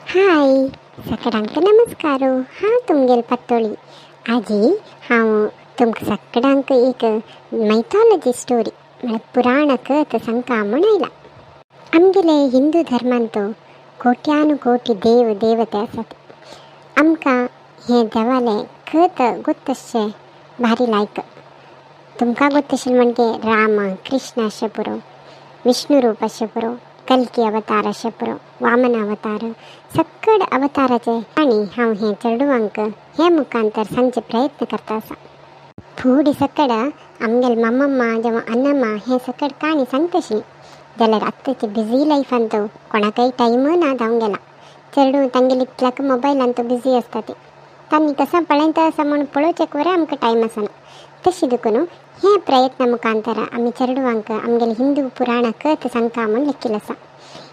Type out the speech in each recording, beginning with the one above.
हाय सगळ्यांक नमस्कार. हांव तुमगेल पातोळी. आजी हांव तुमकां सगळ्यांक एक मैथॉलॉजी स्टोरी म्हळ्यार पुराण कथ सांगता म्हूण आयला. आमगेले हिंदू धर्मांत कोट्यानु कोटी देव देवते आसात. आमकां हे देवाले कथ गोत्तशें भारी लायक. तुमकां गोत्तशें म्हणजे राम कृष्ण अशें पुरो, विष्णु रूप अशें पुरो, कल्की अवतार अशें पुरो, वामन अवतार, सक्कड अवताराचे आनी हांव हे चेडवांक हे मुखांतर सांगचे प्रयत्न करता आसा. फुडें सकड आमगेले मामम्मा जावं अन्नम्मा हे सकड काणी सांगताशी जाल्यार आतांचे बिजी लायफान तो कोणाकय टायम ना जावन गेला. चेडूं तांगेले इतल्याक मोबायलान तो बिजी आसता. ते तांणी कसां पळयता आसा म्हूण पळोवचेक वरे आमकां टायम आसना. तशें देखून हे प्रयत्न मुखांतर आमी चेडवांक आमगेले हिंदू पुराण कथ सांगता म्हूण लेखील आसा.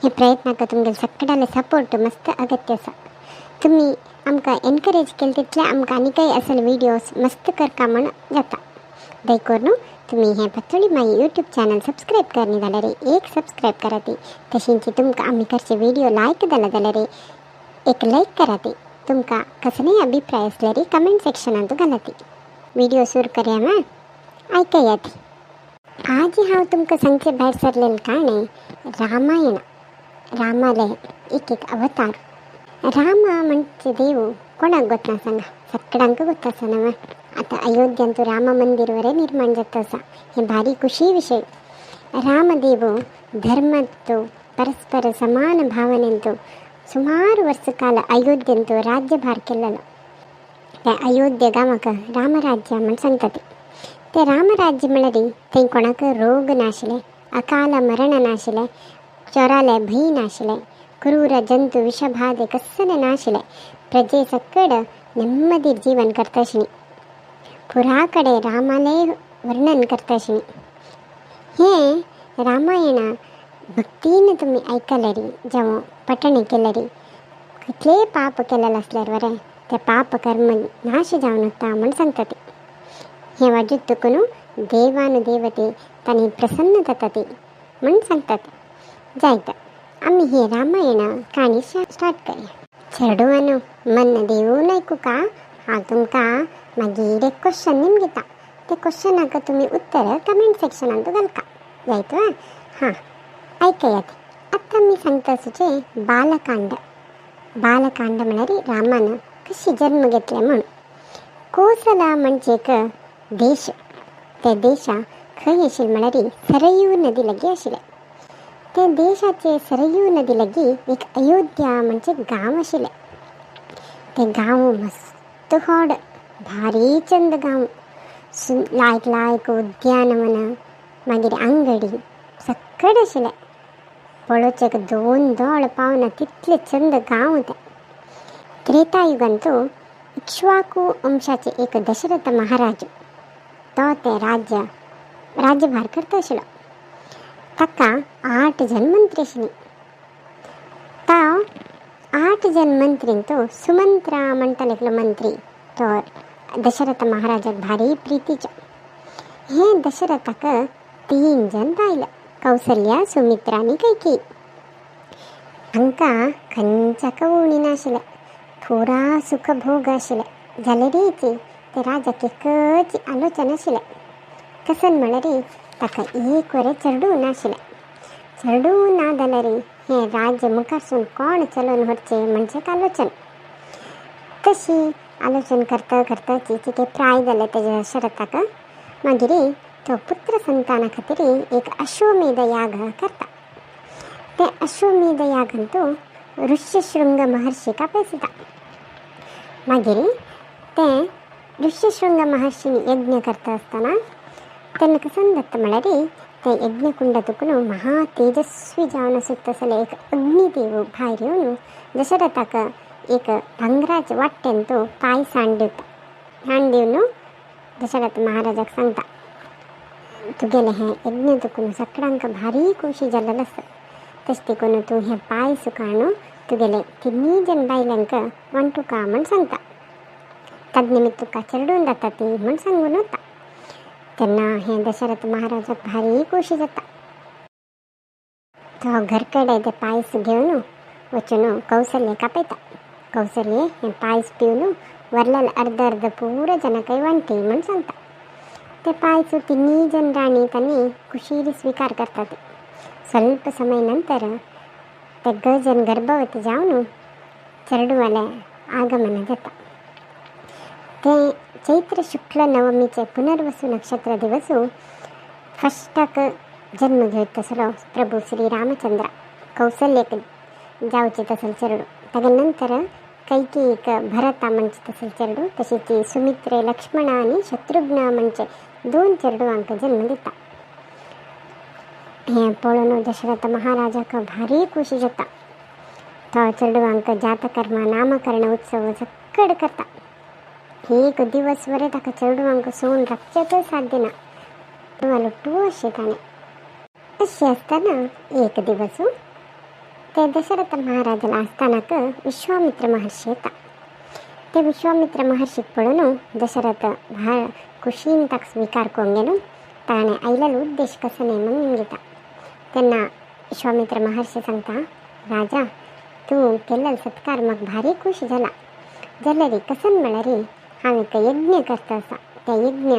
हे प्रयत्नाक तुमगेले सगळ्याले सपोर्ट मस्त अगत्य आसा. तुमी आमकां एनकरेज केले तितले आमकां आनीकय असले विडियोज मस्त करका म्हूण जाता. दयकरून तुमी हे पातोळी माई यूट्यूब चॅनल सबस्क्रायब करनी जाल्यार एक सबस्क्रायब कराती. तशेंच तुमकां आमी करचे विडियो लायक जाला जाल्यार एक लायक कराती. तुमकां कसलेय अभिप्राय आसल्यार कमेंट सेक्शनांत घालाती. विडियो सुरू करया मा आयकयात. आज हांव तुमकां सांगचे भायर सरलेलें काणें रामायण. रामाले एक एक अवतार. राम म्हणजे देव कोणाक गोत ना सांगा, सगळ्यांक गोत आसा न्हय. आतां अयोध्यांत राम मंदिर वरे निर्माण जाता आसा. हे भारी खुशी विशय. रामदेव धर्मत्व परस्पर समान भावनेंतु सुमार वर्स काल अयोध्यंतु राज्यभार केल्लो. ते अयोध्या गांवाक रामराज्य म्हण सांगता. ते रामराज्य म्हळ्यार थंय कोणाक रोग नाशिल्ले, अकाल मरण नाशिल्ले, चोराले भंय नाशिल्ले, क्रूर जंतु विषबाधे कसले नाशिल्ले. प्रजे सकड ನೆಮ್ಮದಿ ಜೀವನ करताशिनी. पुरा कडेन रामाले वर्णन करताशिनी. हे रामायण भक्तीन तुमी आयकल्यार जावं पठण केल्यार कितलेय पाप केलेले आसल्यार बरें ते पाप कर्म नाश जावन वता म्हूण सांगता. ते हे वाजूत देखून देवानुदेवते तांणी प्रसन्न जाता ती म्हूण सांगतात. जायत आमी हे रामायण काणी स्टार्ट करया. चेडवानो मन देवून आयकुका. हांव तुमकां मागीर एक क्वेश्चन निमगिता. ते क्वेश्चनाक तुमी उत्तर कमेंट सेक्शनांत घालका. जायत वा? हां आयकयात. आतां आमी सांगता सुचे बालकांड. बालकांड म्हळ्यार रामान कशी जन्म घेतले म्हूण. कोसला म्हणजे एक देश. ते देशा खंय आशिल्ले म्हळ्यार सरयू नदी लागीं आशिल्ले. ते देशाचे सरयू नदी लागीं एक अयोध्या म्हणजे गांव आशिल्ले. ते गांव मस्त व्हड भारी चंद गांव. लायक लायक उद्यानवन, मागीर अंगडी सकड आशिल्ले. पळोवचेक दोन दोळ पावना तितले चंद गांव ते. त्रेतायुगांत इक्ष्वाकू वंशाचे एक दशरथ महाराज तो ते राज्यभार करता आशिल्लो. ताका 8 जन मंत्री आशिल्ली. तो 8 जन मंत्रींत सुमंत्रा म्हणटालो एकलो मंत्री. तो दशरथ महाराजाक भारी प्रितीचो. हे दशरथाक 3 जन बायल, कौसल्या, सुमित्रा आनी कैकेयी. हांकां खंयच्याक उणी नाशिल्लें, पुरा सुखभोग आशिल्ले. जाल्यारीच ते राजाक एकच आलोचन आशिल्लें. कसन म्हळ्यार ताका एक वरें चेडूं नाशिल्लें. चेडूं ना जाल्यार हें राज्य मुखारसून कोण चलोवन व्हरचें म्हणजे एक आलोचन. तशी आलोचन करता करता चिके प्राय जालें तेज्या दशरथाक. मागीर तो पुत्र संताना खातीर एक अश्वमेध याग करता. ते अश्वमेध यागान तो ऋष्यशृंग महर्षीक आपयता. मागीर ते ऋष्यशृंग महर्षीन यज्ञ करता आसतना तेन्ना कसन जाता म्हळ्यार ते यज्ञकुंड दुखून महा तेजस्वी जावन आसता तसले एक अग्निदेव भायर येवन दशरथाक एक भांगराचे वाट्टेन तो पांय सांड दिता. सांड दिवन दशरथ महाराजाक सांगता, तुगेलें हें यज्ञ दुखून सगळ्यांक भारी खोशी जाल्लें आसा. तशें देखून तूं हें पांय सुकाणू तुगेले 3 जन बायलांक वांटुका म्हूण सांगता. तद निमित्त तुका चेडून जाता ती म्हूण सांगून वता. तेन्ना हे दशरथ महाराजाक भारी खोशी जाता. तो घर कडेन ते पायस घेवन वचून कौसल्येक आपयता. कौसल्ये हें पायस पिवन वरलेलें अर्द अर्द पुरो जनकय वांटी म्हूण सांगता. ते पायस तिन्ही जन राणी तांणी खुशीन स्वीकार करतात. ಸ್ವಲ್ಪ ಸಮಯ ನಂತರ ते गजन गर्भवती जावन चेरडुवाले आगमन जाता. ते चैत्र शुक्ल नवमीचे पुनर्वसु नक्षत्र दिवस फस्टाक जन्म घेत तसलो प्रभू श्री रामचंद्र कौसल्येक जावचे तसल चेरडू. तागे नंतर कैकेयीक भरता म्हणचे तसल चेरडू, तशीच सुमित्रे लक्ष्मण आनी शत्रुघ्न म्हणचे 2 चेरडुवांक जन्म दिता. हें पळोवन दशरथ महाराजाक भारी खुशी जाता. तो चेरडुवांक जातकर्म नामकरण उत्सव सक्कड करता. एक दिवस वरे ताका चेरडुवांक सोन राखचेंच साध्य ना. लुट्टू अशें ताणें. अशें आसतना एक दिवस ते दशरथ महाराजाला आस्थानाक विश्वामित्र महर्षी येता. ते विश्वामित्र महर्षीक पळोवन दशरथ भार खुशीन ताका स्वीकार करून घेवन ताणें आयिल्लो उद्देश कसो न्हय म्हूण निमगिता. तेन्ना विश्वामित्र महर्षी सांगता, राजा तूं केल्लो सत्कार म्हाका भारी खूश जाला. जाल्यार कसन म्हळ्यार हांव एक यज्ञ करता आसा. त्या यज्ञ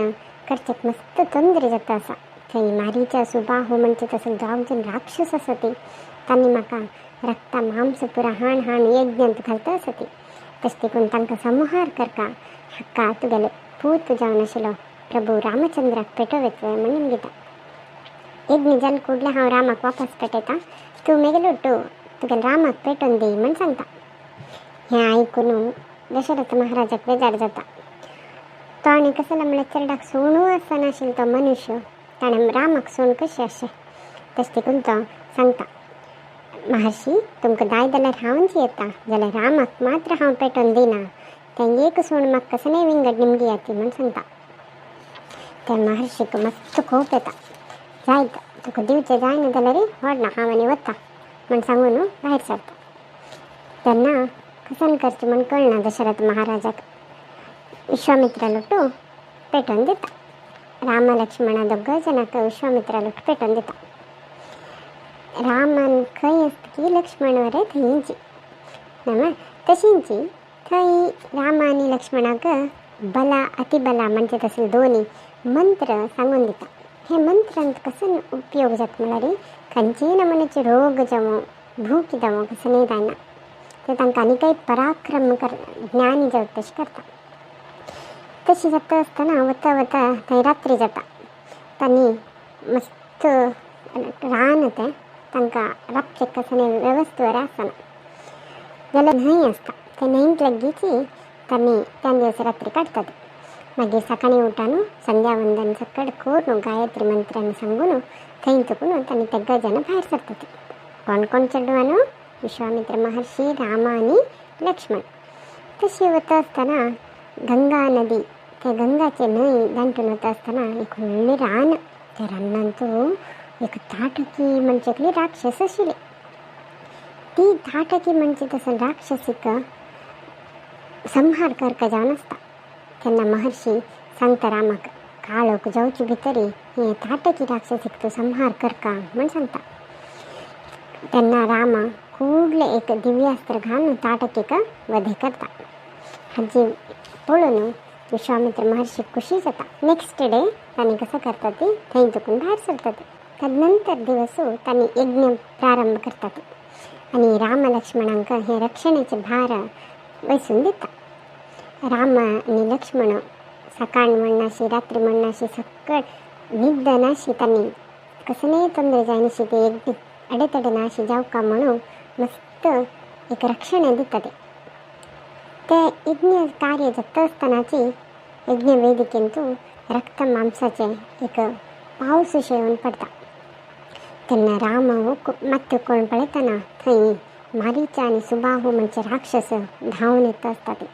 करचेक मस्त तोंदरे जाता आसा. थंय मारीच्या सुबाहू म्हणचे तसो दोग जण राक्षस आसा ती तांणी म्हाका रक्ता मांस पुरा हाण हाण यज्ञांत घालता आसा ती. तशें देखून तांकां संहार करका हाका तुगेले पूत जावन आशिल्लो प्रभू रामचंद्राक पेटोव येतलो म्हूण निमगिता. यज्ञ जावन कुडलें हांव रामाक वापस पेटयता, तूं मेगेलो उट्टू तुगेले रामाक पेटोवन दी म्हूण सांगता. हें आयकून दशरथ महाराजाक बेजार जाता. तो आनी कसलो म्हळ्यार चेरडाक सोणू आसनाशिल्लो तो मनुष्य ताणें रामाक सोण कशें अशें. तशें देखून तो सांगता, महर्षी तुमकां जाय जाल्यार हांवच येता, जाल्यार रामाक मात्र हांव पेटोवन दिना. तें एक सोण म्हाका कसलें विंगड निमगी येता म्हूण सांगता. त्या महर्षीक मस्त कोप येता. जायत तुका दिवचें जायना जाल्यार व्हडना हांव आनी वता म्हूण सांगून भायर सरता. तेन्ना कसन करचें म्हूण कळना दशरथ महाराजाक. विश्वामित्रा लुट्टू पेटोवन दिता. राम लक्ष्मण दोग जनाक विश्वामित्रा लुट्टू पेटोवन दिता. रामान खंय आसता की लक्ष्मण वरे थंयची ना तशींची थंय राम आनी लक्ष्मणाक बला अतिबला म्हणजे तसले दोनी मंत्र सांगून दिता. हे मंत्रांत कसन उपयोग जाता म्हळ्यार खंयचेय नमुन्याचे रोग जावं भूक जावं कसलेंय जायना, ते तांकां आनी कांय पराक्रम कर ज्ञानी जावं तशें करता. तशें जाता आसतना वता वता थंय रात्री जाता. तांणी मस्त रान तें तांकां राबचें कसलें वेवस्था बरें आसना. जाल्यार न्हंय आसता, ते न्हंयत लागींच तांणी त्या दिवस रात्री काडटात. मागीर सकाळीं उठान संध्या वंदन सकड करून गायत्री मंत्रान सांगून थंय चुकून तांणी तेग्गा जाण भायर सरतात. कोण कोण चेडवान विश्वामित्र महर्षी राम आनी लक्ष्मण. तशी वता आसतना गंगा नदी ते गंगाचे न्हंय दांटून वता आसतना एक व्हडलें रान, त्या रानांत एक ताटकी म्हणचे एकली राक्षस आशिल्ली. ती ताटकी म्हणचे तसो राक्षसीक संहार करका जावन आसता. तेन्ना महर्षी सांगता रामाक, काळोख जावचे भितरी हे ताटकी राक्षसीक तूं संहार करका म्हूण सांगता. तेन्ना रामा ಕೂಡಲೇ एक ದಿವ್ಯಾಸ್ತ್ರ घालून ताटकीक वधे करता. हाजी पळोवन विश्वामित्र महर्षी खुशी जाता. नेक्स्ट डे तांणी कसं करतात ती थंय चुकून भायर सरतात. तदनंतर दिवस तांणी यज्ञ प्रारंभ करतात आनी राम लक्ष्मणांक हे रक्षणेचे भार वैसून दिता. राम आनी लक्ष्मण सकाळ म्हणनाशी रात्री म्हणनाशी सकळ न्हिद नाशी तांणी कसलेय ತೊಂದರೆ जायनाशी ते यज्ञ अडेतडे नाशी जावका म्हणून मस्त एक रक्षण दितात. ते यज्ञ कार्य जाता आसतनाची यज्ञ वेदिकेंतू रक्त मांसाचे एक पावस येवन पडटा. तेन्ना राम मात्य कोण पळयतना थंय मारीचा आनी सुबाहू म्हणजे राक्षस धांवन येता आसतात.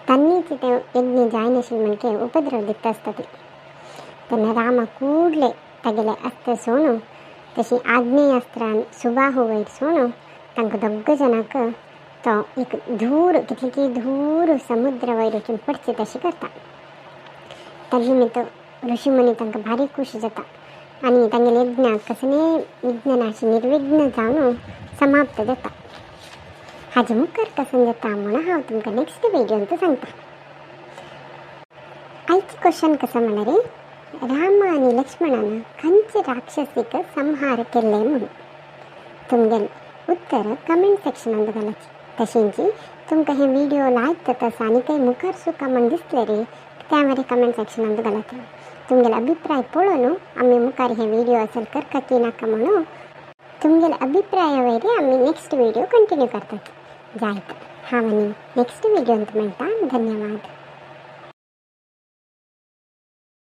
तांणीच ते यज्ञ जायनाशिल्ले म्हणके उपद्रव दिता आसतात. तेन्ना रामा ಕೂಡಲೇ तागेले अस्त्र सोणू तशी आग्नेयास्त्रान सुबाहू वयर सोणू तांकां दोग जाणांक तो एक धूर कितली की धूर समुद्र वयर वचून पडचे तशें करता. त्या निमित्त ऋषीमुनी तांकां भारी खूश जाता आनी तांगेले यज्ञाक कसलेय विघ्न नाशी निर्विघ्न जावन समाप्त जाता. हाजे मुखार कशें जाता म्हूण हांव तुमकां नेक्स्ट व्हिडियोंत सांगता. आयचे क्वेश्चन कसो म्हणल्यार राम आनी लक्ष्मणान खंयचे राक्षसीक संहार केल्ले म्हणून. तुमगेले उत्तर कमेंट सेक्शनांत घालाचे. तशेंच तुमकां हे व्हिडिओ लायक जाता आसा आनी काही मुखार सुका म्हण दिसले रे त्या वरी कमेंट सेक्शनांत घालात. तुमगेले अभिप्राय पळोवन आमी मुखार हे व्हिडिओ असल करता की नाका म्हणून तुमगेले अभिप्राया वयरी आमी नेक्स्ट व्हिडिओ कंटिन्यू करतात. जायत हांव आनी नेक्स्ट व्हिडियोंत मेळटा. धन्यवाद.